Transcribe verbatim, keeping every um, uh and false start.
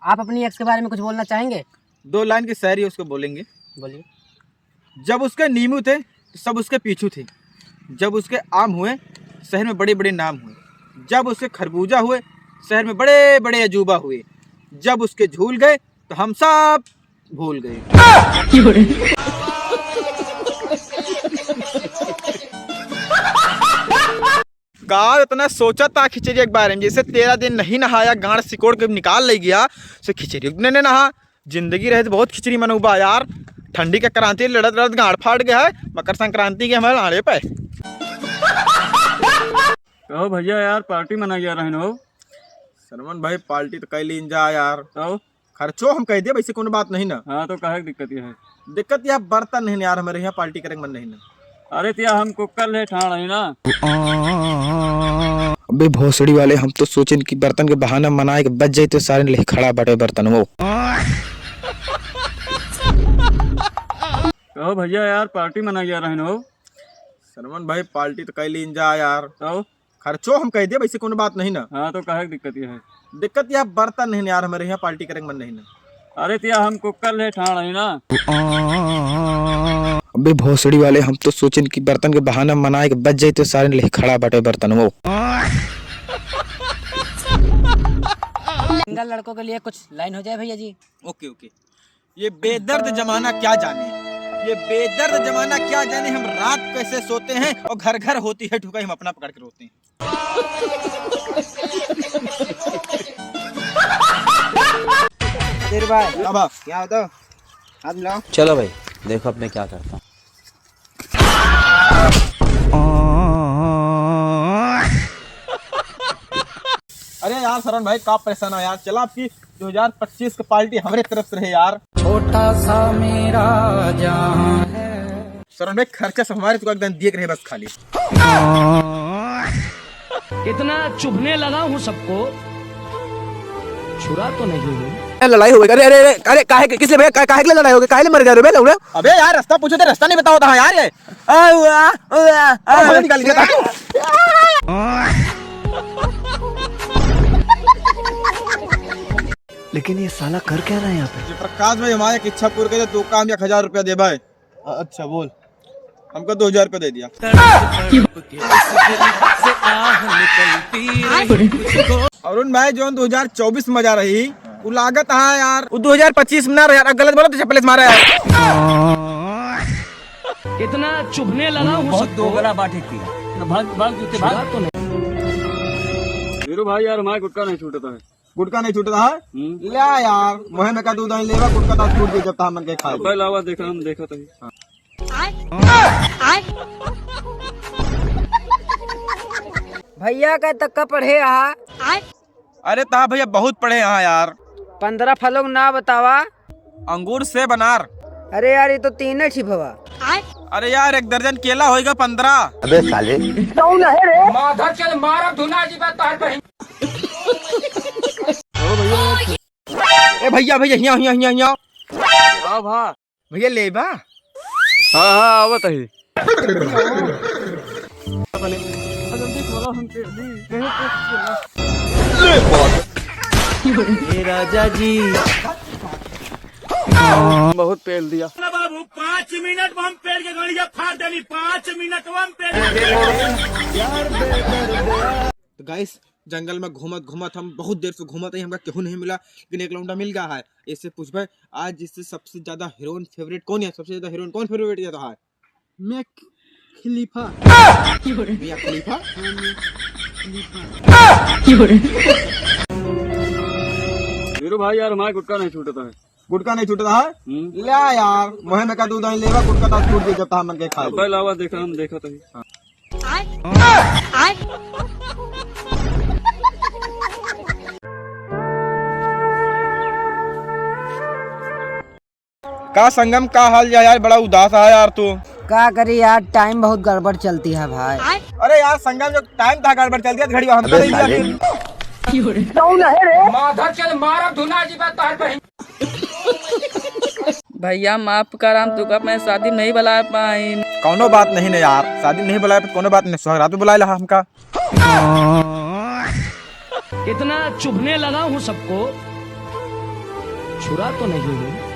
आप अपनी एक्स के बारे में कुछ बोलना चाहेंगे? दो लाइन की शायरी उसको बोलेंगे। बोलिए। जब उसके नींबू थे तो सब उसके पीछू थे, जब उसके आम हुए शहर में बड़े बड़े नाम हुए, जब उसके खरबूजा हुए शहर में बड़े बड़े अजूबा हुए, जब उसके झूल गए तो हम सब भूल गए। का इतना सोचा था खिचड़ी के बारे में, जैसे तेरह दिन नहीं नहाया, गांड सिकोड़ के निकाल ले गया, से खिचड़ी ने, ने नहा। जिंदगी रहे तो बहुत खिचड़ी मनउबा यार। ठंडी के क्रांति लड़त लड़त गांड फाट गया है, मकर संक्रांति के हमारे लाड़े पे। कहो भैया यार, पार्टी मना गया रहन हो। सरवन भाई, पार्टी तो कैली जा यार। तो खर्चो हम कह दे, वैसे कोनो बात नहीं ना। हाँ, तो काहे के दिक्कत ये है? दिक्कत यह बर्तन नहीं यार, हमारे यहाँ पार्टी करे के मन नहीं ना। अरे तिया, हम कुकर ले ठाण है ना। अबे भोसड़ी वाले, हम तो सोचेन कि बर्तन के बहाना मनाए के बच जाए, तो सारे ले खड़ा बाटे बर्तन वो। कहो भैया यार, पार्टी मना गया रहन हो। सरवन भाई, पार्टी तो कैली जा यार। तो खर्चो हम कह दे, वैसे कोनो बात नहीं ना। हाँ, तो काहे के दिक्कत ये है? दिक्कत यह बर्तन नहीं यार, हमारे यहाँ पार्टी करे के मन नहीं ना। अरे तिया, हम कुकर ले ठाण है ना। अबे भोसड़ी वाले, हम तो सोचेन कि बर्तन के बहाना मनाए के बच जाए, तो सारे ले खड़ा बाटे बर्तन वो। सिंगल लड़कों के लिए कुछ लाइन हो जाए भैया जी। ओके, ओके। ये बेदर्द जमाना क्या जाने, ये बेदर्द जमाना क्या जाने, हम रात कैसे सोते हैं और घर घर होती है ठुकाई, हम अपना पकड़ के रोते हैं। फिर भाई, अब क्या होता? हाथ मिलाओ। चलो भाई, देखो अब मैं क्या करता हूँ। अरे यार सरन भाई, का परेशान है यार, चला आपकी दो हज़ार पच्चीस का पार्टी हमरे तरफ से रहे यार। छोटा सा मेरा जहां है। सरन भाई, खर्चा सब हमारे, तुका एकदम दिए के रहे बस खाली। इतना चुभने लगा हूँ सबको, छुरा तो नहीं हूँ। ए, लड़ाई हो गई। अरे, अरे, अरे, अरे, काहे के, किस लिए भैया, का-, काहे के लिए लड़ाई हो गई? काहे ले मर गया रे बे लौड़ा? अबे यार, रास्ता पूछो तो रास्ता नहीं बताओ था यार ये। आ, हुआ, हुआ, आ। अरे, निकाल दिया था। लेकिन ये साला कर क्या रहा है यहाँ पे? जी प्रकाश भाई, हमारे एक इच्छा पूरी करे, दो काम एक हजार रुपया दे भाई। अ-, अच्छा, बोल। हमका दो हजार रुपया दे दिया। अरुण भाई, जौन दो हजार चउबीस में मजा रही, उ लागत है यार, उ दो हजार पच्चीस में ना रहे यार, गलत बोला तो चप्पल से मारा यार। इतना चुभने लगा हूँ बहुत सबको। दोगला बात है की। भाग, भाग, जूते भाग। छुड़ा तो नहीं। वीरू भाई यार, हमारे गुटखा नहीं छूटता है। गुटखा नहीं छूटता है? हम्म। ले यार, मोहे में का दूध आई लेवा, गुटखा तो छूट गई जब तहा मन के खाए। अबे लावा, देखा, हम देखा तही। हाँ। भैया का तक का पढ़े आहा? अरे तहा भैया बहुत पढ़े आहा यार। पन्द्रह फलों का नाम बतावा। अंगूर, सेब, अनार। अरे यार, ये तो तीन ही छिपवा। अरे यार, एक दर्जन केला होइगा पन्द्रह। अबे साले। कौन है रे? माधर चल मारा धुना जी बात तोहर बहिन। ए भैया, भैया, हिया, हिया, हिया, हिया। हाँ भा। भैया लेबा? हाँ, हाँ, आवत ही। ए राजा जी। बहुत पेल दिया। ना बाबू, पाँच मिनट में हम पेड़ के गड़िया फाड़ देनी, पाँच मिनट में हम पेड़ के तो गाइस, जंगल में घूमत घूमत हम बहुत देर से घूमत ही, हमका केहू नहीं मिला, लेकिन एक लौंडा मिल गया है। इससे पूछबे, आज इससे सबसे ज्यादा हीरोइन फेवरेट कौन है? सबसे ज्यादा हीरोइन कौन फेवरेट है? मिया खलीफा। मिया खलीफा? वीरू भाई यार, हमारे गुटखा नहीं छूटता है। गुटखा नहीं छूटता है? हम्म। ले यार, मोहे में का दूध आई लेवा, गुटखा तो छूट गई जब तहा मन के खाए। अबे लावा, देखा, हम देखा तही। हाँ। का संगम, का हाल या यार, बड़ा उदास है यार तू। का करी यार, टाइम बहुत गड़बड़ चलती है भाई। अरे यार संगम, जो टाइम था गड़बड़ चलती है, घड़ी हम अबे नहीं दिया साले। फिर। कौन है रे? माधर चल मारा धुना जी बात तोहर बहिन। भैया माफ कर, हम तुका अपने शादी में नहीं बुला पाई। कौनो बात नहीं ना यार, शादी में नहीं बुलाए पर कौनो बात नहीं, सुहागरात में बुलाए ला हमका। इतना चुभने लगा हूँ सबको। बुरा तो नहीं हूँ।